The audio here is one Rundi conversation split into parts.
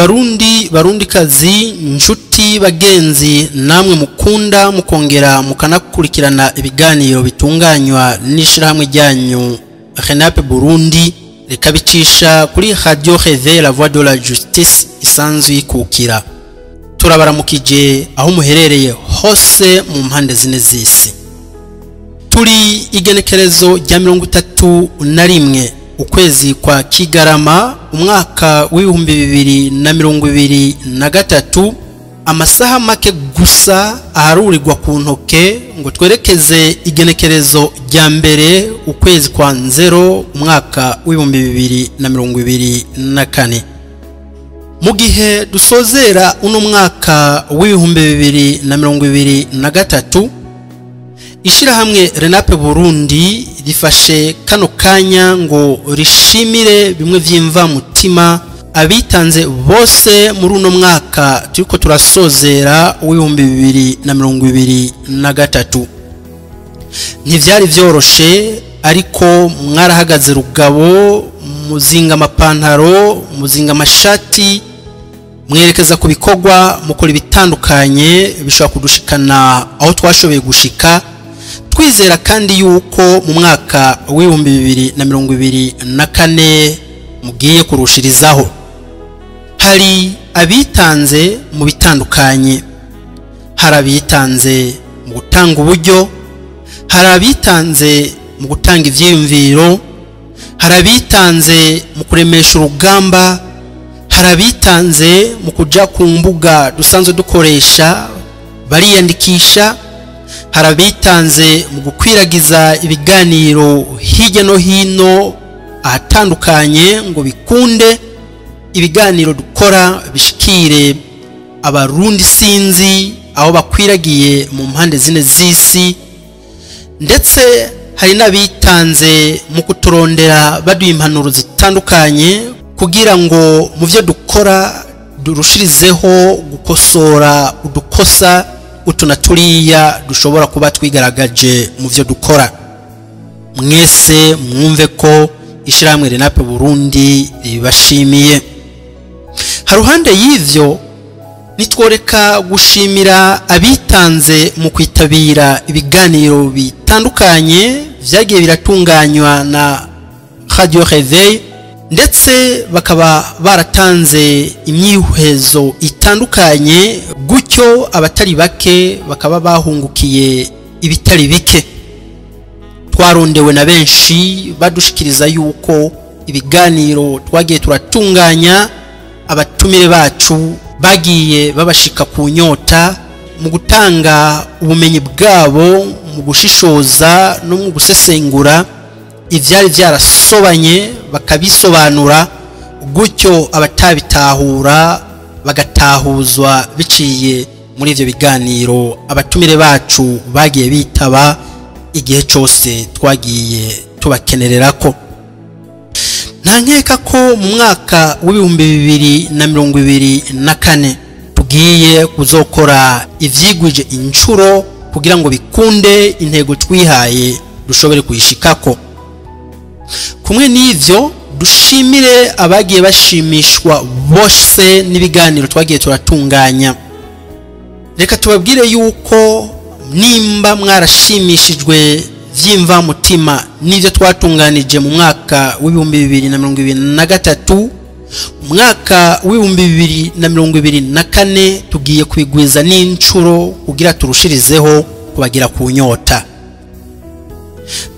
Barundi, Barundikazi, nshuti, bagenzi, namwe mukunda mukongera mukanakurikirana ibiganiro bitunganywa n'ishirahamwe ryanyu Renape Burundi rikabicisha kuri Radio Réveil la Voix de la Justice isanzwe ikukira. Turabaramukije aho muherereye hose mu mpande zine z'isi. Turi igenekerezo rya 31 ukwezi kwa Kigarama umwaka w'2023, amasaha make gusa aharurirwa ku ntoke ngo twerekeze igenekerezo rya mbere ukwezi kwa 0 umwaka w'2024. Mu gihe dusozera uno mwaka w'2023, ishirahamwe Renape Burundi rifashe kano kanya ngo rishimire bimwe vy'imva mutima abitanze bose muri uno mwaka turiko turasozera w'2023. Ntivyari vyoroshe, ariko mwarahagaze rugabo, muzinga amapantaro, muzinga amashati, mwerekeza ku bikorwa, mukora ibitandukanye bishobora kudushikana aho twashoboye gushika. Twizera kandi yuko mu mwaka w'2024 mugiye kurushirizaho. Hari abitanze mu bitandukanye, hari abitanze mu gutanga uburyo, hari abitanze mu gutanga ivyiyumviro, hari abitanze mu kuremesha urugamba, hari abitanze mu kuja ku mbuga dusanzwe dukoresha bariyandikisha, hari abitanze mu gukwiragiza ibiganiro hirya no hino ahatandukanye ngo bikunde ibiganiro dukora bishikire Abarundi sinzi aho bakwiragiye mu mpande zine z'isi. Ndetse hari n'abitanze mu kuturondera baduha impanuro zitandukanye kugira ngo mu byo dukora durushirizeho gukosora udukosa utu na turiya dushobora kuba twigaragaje mu byo dukora. Mwese mwumve ko ishirahamwe Renape Burundi ribashimiye. Haruhande y'ivyo, nitworeka gushimira abitanze mu kwitabira ibiganiro bitandukanye vyagiye biratunganywa na Radio Réveil, ndetse bakaba baratanze imyihwezo itandukanye, gutyo abatari bake bakaba bahungukiye ibitari bike. Twarondewe na benshi badushikiriza yuko ibiganiro twagiye turatunganya abatumire bacu bagiye babashika ku nyota mu gutanga ubumenyi bwabo, mu gushishoza no mu gusesengura ivyari vyarasobanye bakabisobanura, gutyo abatabitahura bagatahuzwa biciye muri ivyo biganiro abatumire bacu bagiye bitaba igihe cose twagiye tubakenererako. Nta nkeka ko mu mwaka w'2024 tugiye kuzokora ivyigwije incuro kugira ngo bikunde intego twihaye dushobore kuyishikako. Kumwe n'ivyo, dushimire abagiye bashimishwa bose n'ibiganiro twagiye turatunganya. Reka tubabwire yuko nimba mwarashimishijwe vy'imva mutima n'ivyo twatunganije mu mwaka w'2023, umwaka w'2024 tugiye kwigwiza n'incuro kugira turushirizeho kubagira ku nyota.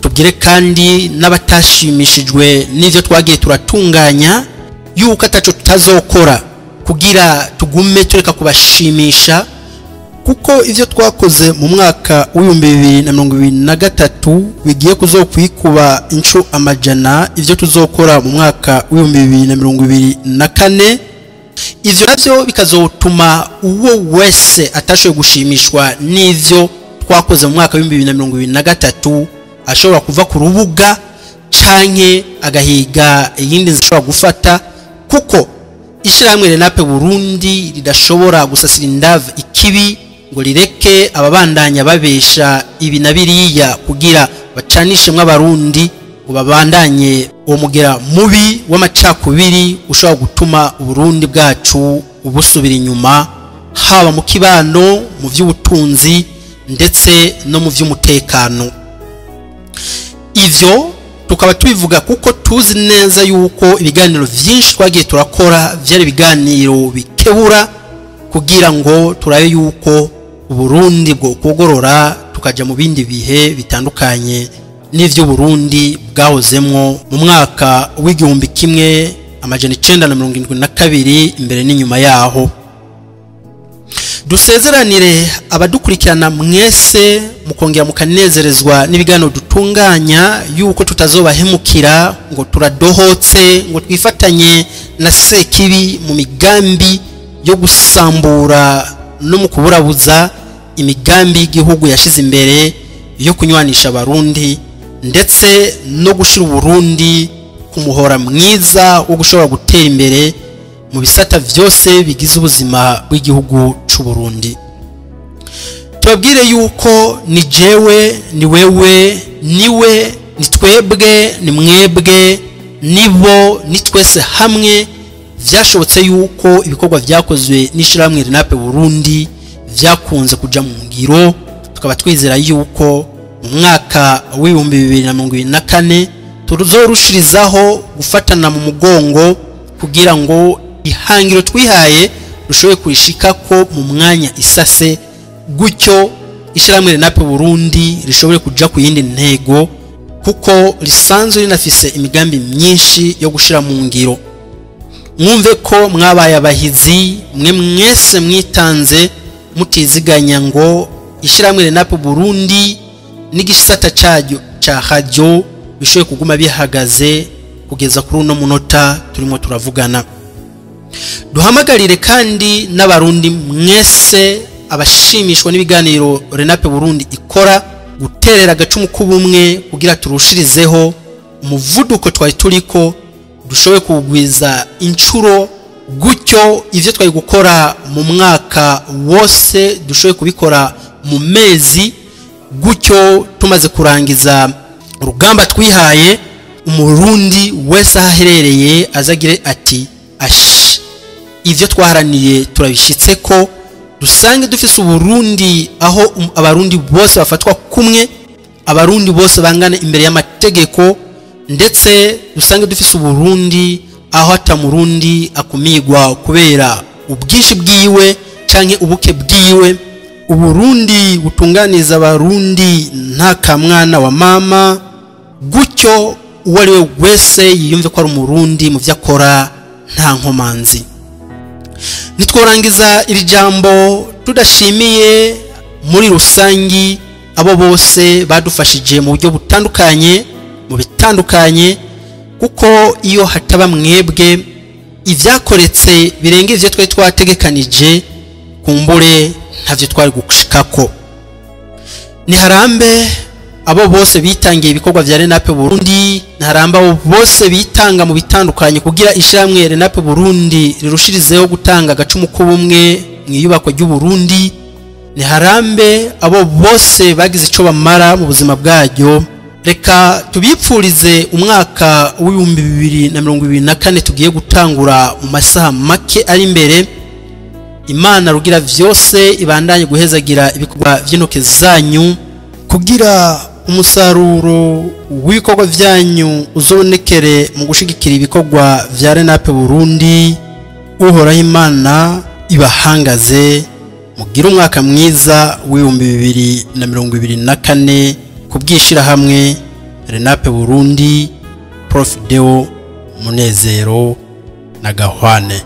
Tubwire kandi n'abatashimishijwe n'ivyo twagiye turatunganya yuko ataco tutazokora kugira tugume tureka kubashimisha, kuko ivyo twakoze mu mwaka w'2023 bigiye kuzokwikuba inshuro amajana ivyo tuzokora mu mwaka w'2024. Ivyo navyo bikazotuma uwo wese atashoboye gushimishwa n'ivyo twakoze mu mwaka w'2023 ashobora kuva ku rubuga canke agahiga iyindi nzira ashobora gufata, kuko ishirahamwe Renape Burundi ridashobora gusasira indavu ikibi ngo rireke ababandanya babesha ibi na biriya kugira bacanishemwo Abarundi ngo ngo babandanye uwo mugera mubi w'amacakubiri ushobora gutuma Uburundi bwacu ubusubira inyuma, haba mu kibano, mu by'ubutunzi ndetse no mu by'umutekano. Ivyo tukaba tubivuga kuko tuzi neza yuko ibiganiro vyinshi twagiye turakora vyari ibiganiro bikebura kugira ngo turabe yuko Uburundi bwo kugorora tukaja mu bindi bihe bitandukanye n'ivyo Burundi bwahozemwo mu mwaka w'1972 imbere n'inyuma yaho. Dusezeranire abadukurikirana mwese mukongera mukanezerezwa n'ibiganiro dutunganya yuko tutazobahemukira ngo turadohotse ngo twifatanye na Sekibi mu migambi yo gusambura no mu kuburabuza imigambi y'igihugu yashize imbere yo kunywanisha Abarundi ndetse no gushira Uburundi ku muhora mwiza wo gushobora gutera imbere mu bisata vyose bigize ubuzima bw'igihugu c'u Burundi. Tubabwire yuko ni jewe, ni wewe, niwe, ni twebwe, ni mwebwe, nibo, ni twese hamwe vyashobotse yuko ibikorwa vyakozwe n'ishirahamwe RENAPE Burundi vyakunze kuja mu ngiro. Tukaba twizera yuko mu mwaka w'2024 tuzorushirizaho gufatana mu mugongo kugira ngo ihangiro twihaye rushoboye kurishikako mu mwanya isase, gutyo ishirahamwe RENAPE Burundi rishobore kuja ku yindi ntego, kuko risanzwe rinafise imigambi myinshi yo gushira mu ngiro. Mwumve ko mwabaye abahizi mwe mwese mwitanze mutiziganya ngo ishirahamwe RENAPE Burundi n'igisata caryo ca radio bishoboye kuguma bihagaze kugeza kuri uno munota turimo turavugana. Duhamagarire kandi n'Abarundi mwese abashimishwa n'ibiganiro RENAPE Burundi ikora guterera agacumu k'ubumwe kugira turushirizeho umuvuduko twari turiko, dushoboye kugwiza incuro, gutyo ivyo twari gukora mu mwaka wose dushoboye kubikora mu mezi, gutyo tumaze kurangiza urugamba twihaye, Umurundi wese aherereye azagire ati ashi ivyo twaharaniye turabishitseko, dusange dufise Uburundi aho Abarundi bose bafatwa kumwe, Abarundi bose bangana imbere y'amategeko, ndetse dusange dufise Uburundi aho atamurundi akumigwa kubera ubwinshi bwiwe canke ubuke bwiwe. Uburundi butunganiza Abarundi nta kamwana wa mama, gutyo uwo ari we wese yiyumve ko ari Umurundi mu vyo akora nta nkomanzi. Nitworangiza iri jambo tudashimiye muri rusangi abo bose badufashije mu buryo butandukanye, mu bitandukanye, kuko iyo hataba mwebwe ivyakoretse birenga ivyo twari twategekanije kumbure ntavyo twari gushikako. Niharambe abo bose bitangiye ibikorwa vya RENAPE Burundi, niharambe abo bose bitanga mu bitandukanye kugira ishirahamwe RENAPE Burundi rirushirizeho gutanga agacumu k'ubumwe mu iyubakwa ry'u Burundi, niharambe abo bose bagize ico bamara mu buzima bwaryo. Reka tubipfurize umwaka w'2024 tugiye gutangura mu masaha make ari imbere. Imana rugira vyose ibandanye guhezagira ibikorwa vy'intoke zanyu kugira umusaruro w'ibikorwa vyanyu uzobonekere mu gushigikira ibikorwa vya RENAPE Burundi. Uhoraho Imana ibahangaze, mugire umwaka mwiza w'2024 kubwishirahamwe RENAPE Burundi. Prof Deo Munezero na Gahwane.